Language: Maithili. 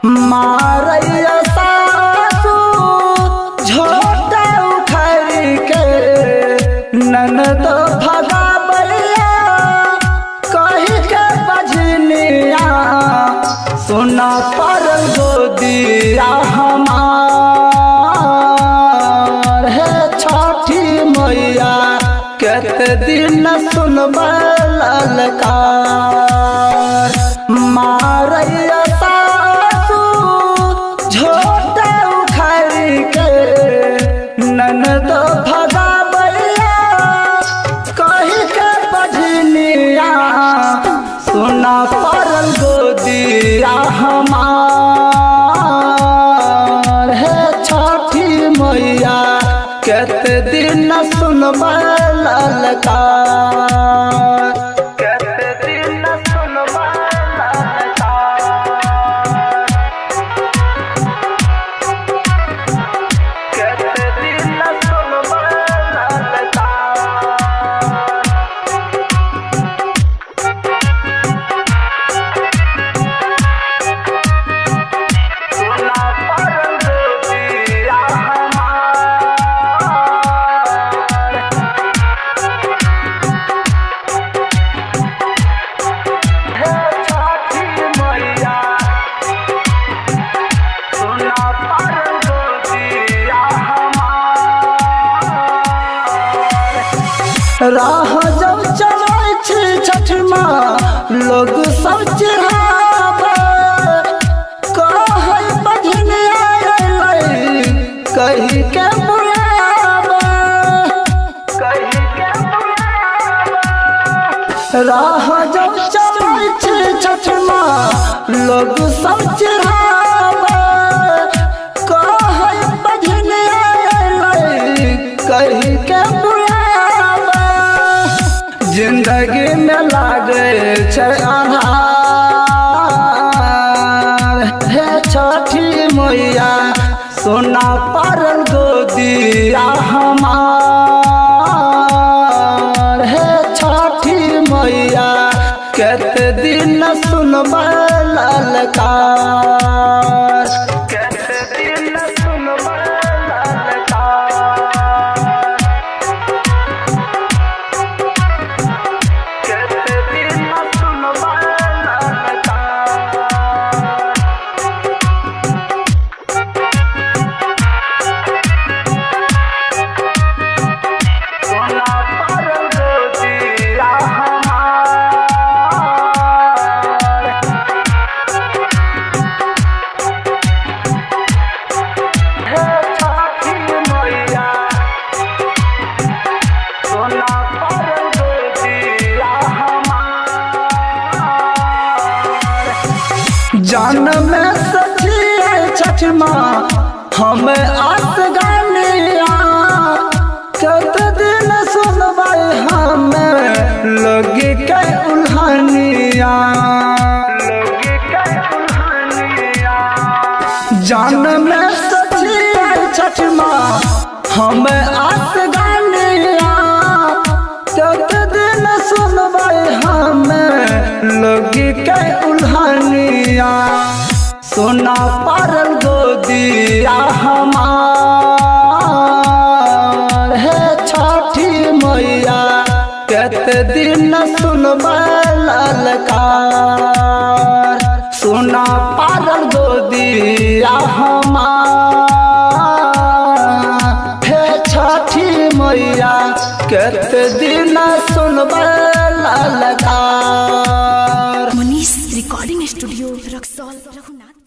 मारैया सासू झोटा उखाड़ के ननद भगाबैया कही के बजनिया सोना परल गोदिया हमार। हे छठी मैया कते दिन सुनबै ललकार। मारैया सासू झोटा उखाड़ के ननद भगाबैया कही के बजनिया सोना परल गोदिया हमार। हे छठी मैया कते दिन सुनबै ललकार। कते दिन सुनबै ललकार। कते दिन सुनबै ललकार। सोना परल गोदिया हमार। हे छठी मैया सोना परल गोदिया हमार। राह जब चलै छी छठ माँ लोग सब चिढ़ाबै कहै बजनिया अयलै कही के बुलाबै कही के बुलाबै। राह जब चलै छी छठ माँ लोग सब चिढ़ाबै कहै बजनिया अयलै कही के बुलाबै। जिंदगी में लागे छै अन्हार। हे छठी मैया सोना परल गोदिया हमार। हे छठी मैया कते दिन सुनबै ललकार। कते दिन सुनबै ललकार। कते दिन सुनबै ललकार। सोना परल गोदिया हमार। हे छठी मैया सोना परल गोदिया हमार। जान में सची छठ माँ हम आस गानिया कत दिन सुनबै हमें लोग के उल्हनिया लोग के उल्हनिया। जान में सची छठ माँ हम आस गानिया कत दिन सुनबै हमें लोग के उल्हनिया सोना परल गोदिया हमार। हे छठी मैया कते दिन सुनबै ललकार। सोना परल गोदिया हमार। हे छठी मैया कते दिन सुनबै ललकार। Manish recording studio Raxaul Raghunath.